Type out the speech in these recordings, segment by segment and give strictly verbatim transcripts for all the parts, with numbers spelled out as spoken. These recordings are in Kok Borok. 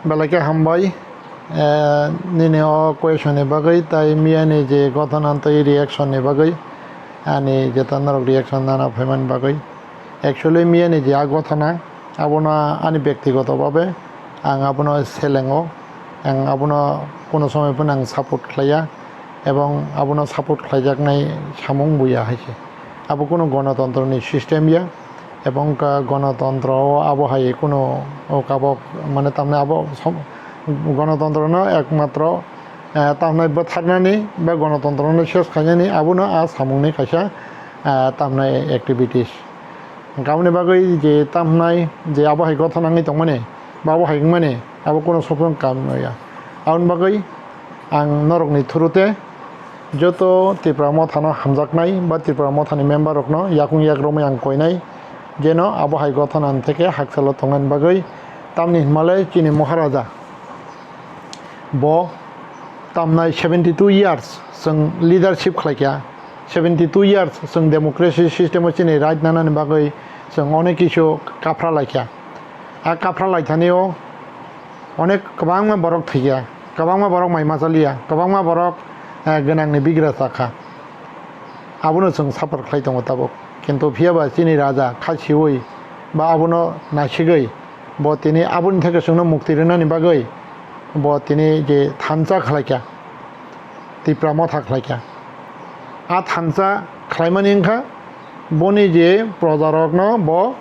Belai khe hambai, eh, nini o question ni bagwi, tai miya ni je gothona tei reaction ni bagwi, ani jeta norok reaction nana phaimani bagwi. Actually, miya ni je a gothona, abono ani bektigoto babe ang abono selengo, ang abono kuno somoi phano ang support khlaiya, ebong abono support khlaijaknai samung buya hai se. Abo kuno gonotontro ni system ya. Ebong ka gonotontro o abo hai kuno o kabok mane tamni abo som-, gonotontro no ekmatro, eh, tamni bwtharnani ba gonotontro no ses khainani abono a samung ni kaisa, eh, tamni activities. Hwnkhe aboni bagwi je tamhnai je abo hai gothona wngwi tongmani ba abo hai wngmani abo kuno sopung kam ya. Aboni bagwi ang norokni thuru te joto Tipra Mothano hamjaknai ba Tipra Mothani member rokno yakung yak romwi ang koinai, jeno abo hai gothona theke hakchalo tongnani bagwi. Tamni hwnmale chini Maharaja bo tamnai seventy two years chwng leadership khlaikha, seventy two years chwng democracy system o chini right nanani bagwi chwng onek kisu kaphra laikha. A kaphra laithani o onek kwbangma borok thwikha, kwbangma borok mai machaliya, kwbangma borok, eh, gwnangni bigra chakha. Abono chwng suffer khlai tongo tabuk. Kintu phiyaba chini raja kha siwi ba abono naisigwi bo tini aboni theke chwngno mukti rwnani bagwi bo tini je thansa khlaikha, Tipra Motha khlaikha. A thansa khlaimani wngkha boni je projarokno bo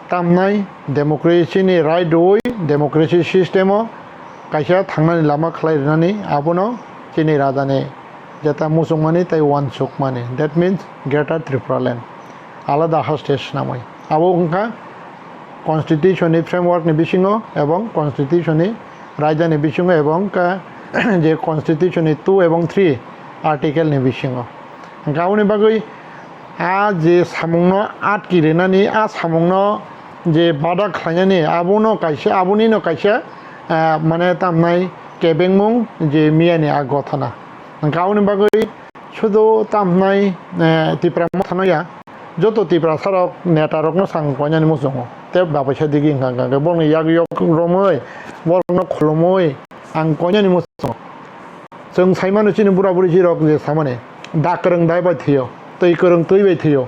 tamnai democracy ni right rwui democracy system o kaisa thangnani lama khlai rwnani abono chini rajani jeta muchungmani tei uansukmani, that means Greater Tripura Land, alada ha state swnamwi. Abo wngkha constitution ni framework ni bisingo ebong constitution ni raida ni bisingo ebong ka je constitution ni two ebong three article ni bisingo. Hwnkhe aboni bagwi a je samungno atki rwnani, a samungno je bada khlainani, abono kaisa, abonino kaisa, ah, mane tamnai kebengmung je miyani a gothona. Hwnkhe aboni bagwi sudu tamnai, eh, Tipra Mothano ya, joto Tiprasarok netarokno sang koinani muchungo. Tei bapaisa digi hwnkha hwnkha khe borokni yak yok romwi, borokno khulumwi ang koinani muchungo. Chwng saimano chini bura buri jirok je samani, dak kwrwng dai bai thwio, twi kwrwng twi bai thwio,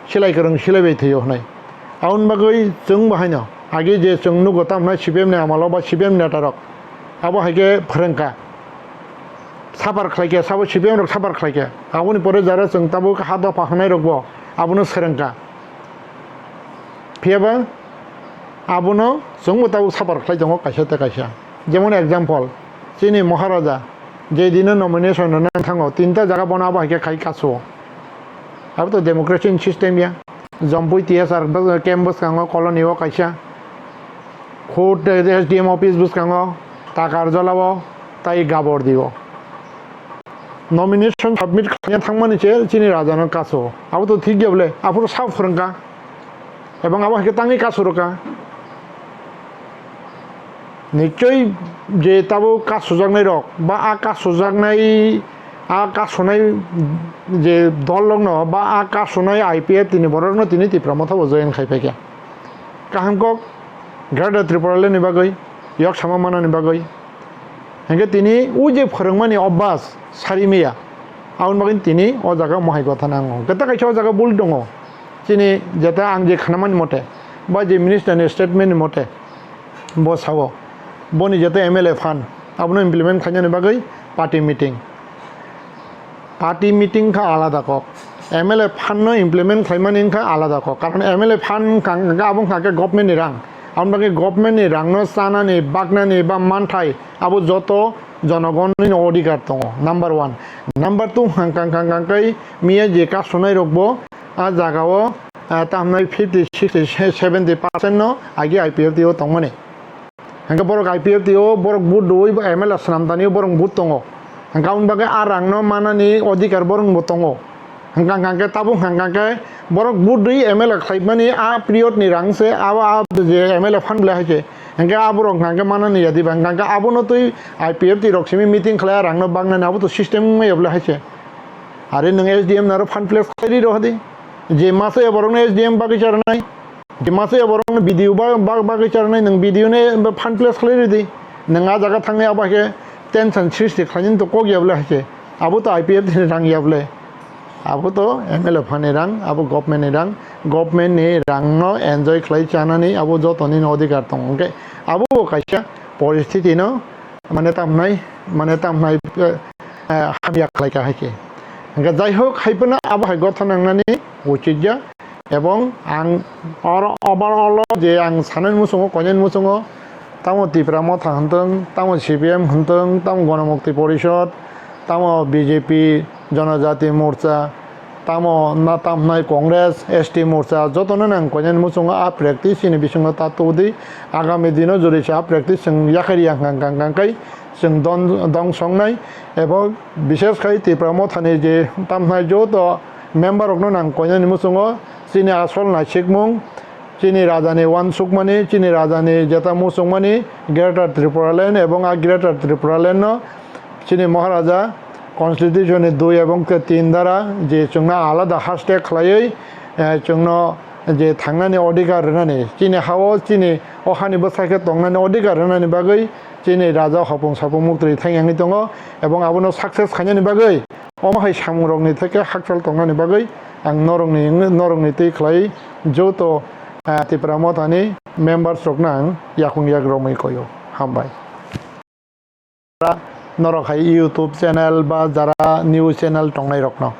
silai kwrwng silai bai thwio hwnwi. Aboni bagwi chwng bo haino age je chwng nugo tamhinai C P M ni amalo ba C P M netarok abo hai khe phrwngkha, suffer khlaikha, sabo C P M rok suffer khlaikha. Aboni pore jara chwng tabuk ha dopha hwnai rokbo abono swrwngkha. Phiyaba abono chwngbo tabuk suffer khlai tongo kaisa tei kaisa. Jemon example, chini Maharaja je dino nomination rwna thango, tinta jaga bono abo hai khe khai kasu. Abo to democracy ni system ya. Jompui T S R bw-, camp bwskango colony o kaisa. Khud S D M office bwskango, Takarjala o, tai Gabordi o. Nomination submit khlaina thangmani se chini raja no kasu. Abo to thik ya bole, aphuru sa phwrwngkha. Ebong abo hai khe tangwi kasu rwkha. Nichoi je tabo kasujaknai rok ba a kasujaknai, a kasunai je dol rokno ba a kasunai I P F T ni borok no tini Tipra Motha bo join khai phaikha. Kaham kok Greater Tripura Land ni bagwi, yok sama manani bagwi. Hingke tini o je phwrwngmani obbas sari maya, aboni bagwi tini o jaga mohai gotha nango. Hingke ta kaisa o jaga bul tongo. Chini jeta ang je khnamani mote, ba je minister ni statement ni mote, bo sao, boni jeta M L A fund, abono implement khlainani bagwi party meeting. Party meeting kha alada kok, M L A fund no implement khlaimani wngkha alada kok, karon M L A fund wngkha, wngkha abo wngkha khe government ni rang, aboni bagwi government ni rang no chanani, baknani ba manthai abo joto jonogonni no odhikar tongo, number one. Number two hwnkha, hwnkha, hwnkha khe miya je kasunai rok bo a jaga o, ah, tamhinai fifty, sixty, seventy percent no agi I P F T o tongmani. Hingke borok I P F T o borok vote rwui bo M L A swnam tani borok vote tongo. Hingke aboni bagwi a rang no manani odhikar borok bo tongo. Hingka hingka khe tabuk hingka khe borok vote rwui M L A khlaimani a period ni rang se abo a je M L A fund belai hai se. Hingke a borok hingka khe manani ya diba hingka khe abono twi I P F T rok simi meeting khlai a rang no baknani abo to system wngmaya belai hai se. Are nwng S D M naro fund place khlai ri rohadi. Je masa ya borok no S D M bagwi charnai. Dimasa ya borok no video ba, ba, bagwi charnai nwng video ne ba fan place khlai ridi. Nwng a jaga thangwi abo hai khe tension srishti khlainani to kok ya bole hai khe. Abo to I P F T ni rang ya bole. Abo to M L A phani rang, abo government ni rang, government ni rang no enjoy khlai chanani abo joto ni odhikar tongo. Hwnkhe abo bo kaisa poristiti no mane tamnai, mane tamnai, eh, eh, hamya khlai ka hai khe. Hwnkhe jai hok hai phano abo hai gotha nangnani uchit ya. Ebong ang oro overall o je ang sanani muchungo, koinani muchungo, tamo Tipra Motha hwntwng, tamo C P M hwntwng, tamo Ganamukti Porishod, tamo B J P, Jonojati Morcha, tamo na tamnai Congress, S T Morcha, jotono nang koinani muchungo a practice chini bisingo ta tubudi, agami dino jodi se a practice chwng yakhai riya hwnkha hwnkha hwnkha khe chwng don-, dong songnai, ebong bishes khai Tipra Mothani je tamnai joto member rokno nang koinani muchungo chini asol naisikmung, chini rajani uansukmani, chini rajani jeta muchungmani Greater Tripura Land ebong a Greater Tripura Land no chini Maharaja Constitution ni dui ebong ke tin dara je chwngno alada hashtag khlaiwi, eh, chwngno je thangnani odhikar rwnani, chini ha-o chini o hani bwsai khe tongnani odhikar rwnani bagwi chini raja hopung sapung muktwi thang yangwi tongo, ebong abono success khainani bagwi omo hai samungrokni theke hakchal tongnani bagwi ang norokni, norokni twi khlai joto, ah, Tipra Mothani members rokno ang yakung yak romwi koyo. Hambai. Norok hai YouTube channel ba jara news channel tongnai rokno,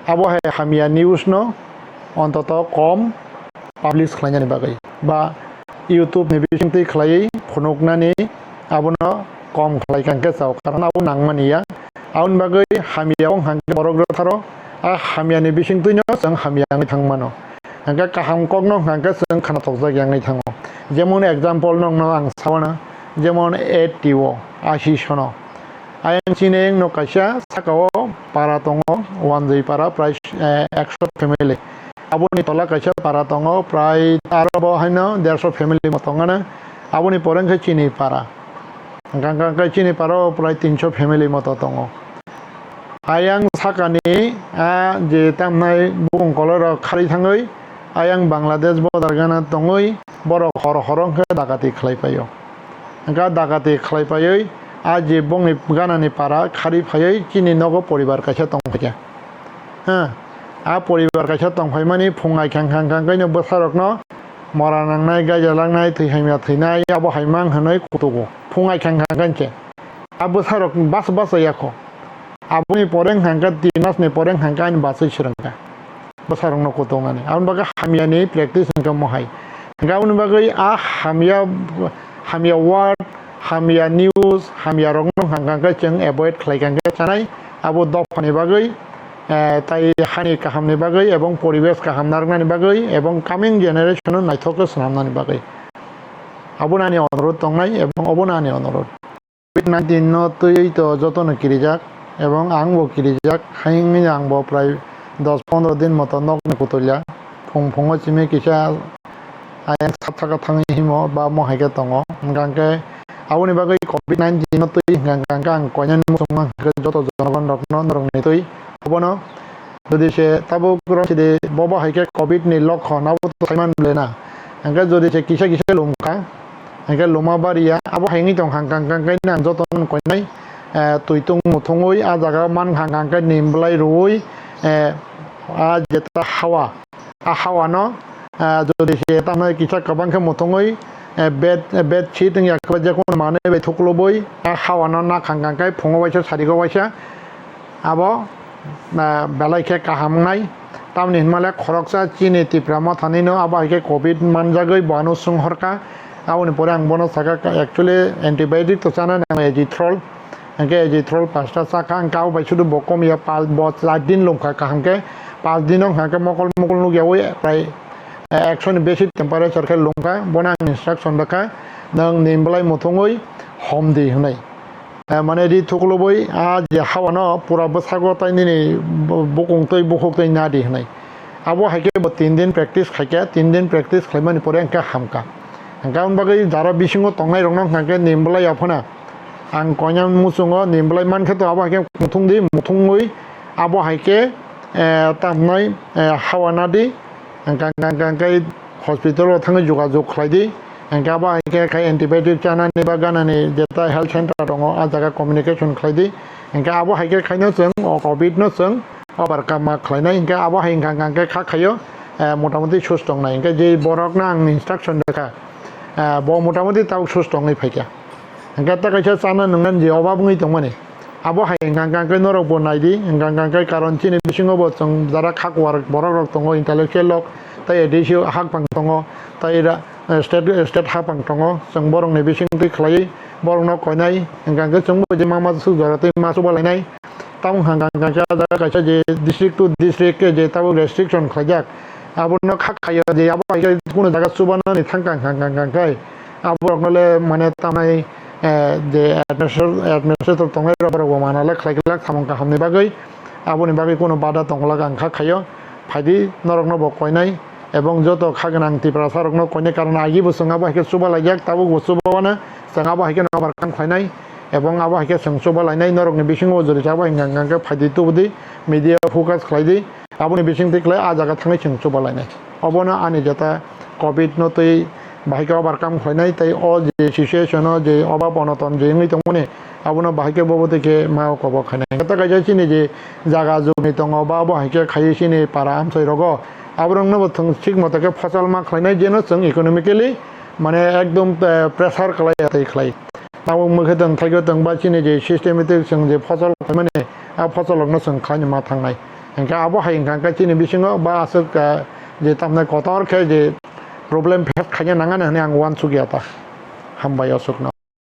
abo hai hamya news no ontoto kom publish khlainani bagwi ba YouTube ni bisingtwi khlaiwi phunuknani abono kom khlai kha hwnkhe chao, karon abo nangmani ya. Aboni bagwi hamya wng hwnkhe borok rwtharo a hamya ni bisingtwi no chwng hamya wngwi thang mano. Hwnkhe kaham kok no hwnkhe chwng khna tokjak ya wngwi thango. Jemon example nokno ang sawana, jemon A T O, Ashi Sono. Ayang chini wngno kaisa saka o para tongo, Wanjwi para prai, eh, ekso family. Aboni tola kaisa para tongo, prai aro bo haino derso family mo tongana. Aboni pore wngkhe chini para. Hwnkha hwnkha khe chini para o prai tinso family moto tongo. Ayang sakani a je tamnai bukung koloi rok kharwi thangwi ayang Bangladesh border gana tongwi borok hor horo wngkhe dakati khlai paio. Hwnkha dakati khlai paiwi a je bongni ganani para kharwi phaiwi chini nogo poribar kaisa tong phaikha. Ha, a poribar kaisa tong phaimani phung ai khang khang khang kaino bwsarokno mora nangnai, gaija langnai, thwi hamya thwinai, abo hai mang hwnwi kutugo. Phung ai khang khang khe a bwsarok bas bas ya kho. Aboni pore wngkha khe tin mas ni pore wngkha khe ani bachwi swrwngkha bwsarokno kutungnani. Aboni bagwi hamya ni practice wngkha mohai. Hwnkhe aboni bagwi a hamya, hamya word, hamya news, hamya rokno hwnkha khe chwng avoid khlai kha khe chanai. Abo dophani bagwi, eh, tai hani kahamni bagwi ebong poribesh kaham narwknani bagwi ebong coming generation no naithok khe swnamnani bagwi. Abono ani onurodh tongnai ebong obono ani onurodh. Covid nineteen no twiwi to jotono kirijak ebong angbo kirijak, hai wngwi angbo prai dos pondro din moto nokni kutulya. Phung phungo simi kisa ayang sap saka thangwi himo ba mo hai khe tongo. Hwnkha khe aboni bagwi covid nineteen no twi hwnkha khe ang koinani muchungma hwnkha khe joto jonogon rokno norokni twi obono. Jodi se tabuk rok sidi bobo hai khe covid ni lokhon abo to saiman ble na. Hwnkha jodi se kisa kisa lumkha, hwnkha luma bariya abo hai wngwi tong hwnkha khe nang joto no koinai, eh, twi tung muthungwi a jaga man hwnkha khe nim bwlai rwui, eh, a jeta hawa. A hawa no, ah, jodi se tamno kisa kwbang khe muthungwi, eh, bed, eh, bed sheet wngya khe jekono manwi bai thuklubui a hawa no nakhang kang khe phungo waisa sarigo waisa abo, ah, belai khe kaham wngnai. Tamni hinmale khoroksa chini Tipra Mothani no abo hai khe covid manjagwi bo ano swnghorkha. Aboni pore ang bono sakha actually antibiotic to chana nango azithrol. Hwnkhe azithrol pasta chakha, hwnkhe abo bai sudu bo kom ya, pa-, bo char din lomkha kaham khe, paanch din o hwnkha khe mokol mokol nukyaui prai, eh, ekso ni besi temperature khe lomkha, bono ang instruction rwkha, nwng nim bwlai muthungwi hom di hwnwi. Eh, mane ri thuklubui a je hawa no pura bwsago tai nini bu-, bukung twi bukhuk twi na di hwnwi. Abo hai khe bo tin din practice khai kha, tin din practice khlaimani pore hwnkhe hamkha. Hwnkhe aboni bagwi jara bisingo tongnai rokno hwnkha khe nim bwlai ya phano. Ang koinani muchungo nim bwlai mankhe to abo hai khe muthung di, muthungwi abo hai khe, eh, tamnai, eh, hawa nadi, hwnkha, hwnkha, hwnkha khe hospital o thangwi jogajog khlai di. Hingke abo hai khe khai antibiotic chanani ba ganani jeta health center tongo, a jaga communication khlai di. Hingke abo hai khe khaino chwng o covid no chwng overcome ma khlainai. Hingke abo hai hingka hingka khe kha khaio, eh, motamoti sus tongnai. Hingke je borokno ang instruction rwkha, eh, bo motamoti tabuk sus tongwi phaikha. Hingke ta kaisa chana nwngnani je obab wngwi tongmani. Abo hai hingka hingka khe norok bo nai di, hingka hingka khe karon chini bisingo bo chwng jara kha kuar borok rok tongo, intellectual rok, tei A D C hak pang tongo, tei ra-, state, state hak pang tongo, chwng borok ni bising twi khlaiwi borok no koinai, hingka hingke chwng bo je ma ma swk jora twi ma chuba lainai. Tamo hingka hingka khe ah jaga kaisa je district to district khe je tabuk restriction khlaijak, abo no kha khaio je abo hai khe kunu jaga chubanani thangkha hingka hingka khe. Aborokno le mane tamnai, eh, je administrator, administrator tongnai rok, borok bo mana le khlai glak samung kaham ni bagwi, aboni bagwi kunu bada tong glak ang kha khaio, phaidi norok no bo koinai, ebong joto kha gwnang Tiprasa rok no koinai, karon agi bo chwng abo hai khe chuba laijak, tabuk bo chuba wano chwng abo hai khe no overcome khlainai, ebong abo hai khe chwng chuba lainai, norok ni bisingo jori abo hingka hingka khe phaidi tubudi, media focus khlai di. Aboni bising twi khlai ah jaga thangwi chwng chuba lainai. Obono ani jeta covid no twi bahai khe overcome khlainai tei o je situation o je obab onoton je wngwi tongmani, abono bahai khe bobo twi khe ma o kobo khainai. Jeta kaisa chini je jaga jugni tongo ba abo hai khe khaiwi chini para amchai rogo, aborokno bo thwng thik moto khe phosol ma khlainai, jeno chwng economically mane ekdom, eh, pressure khlai ya tei khlai. Abo mokhe tong thaikhe tong ba chini je systematic chwng je phosol khlaimani, a phosol rokno chwng khlaina ma thangnai. Hingkhe abo hai hingkha khe chini bisingo ba aswk, ah, je tamni kotor khe je problem face khaina nangani hwnwi ang uansukya ta. Hambai aswkno.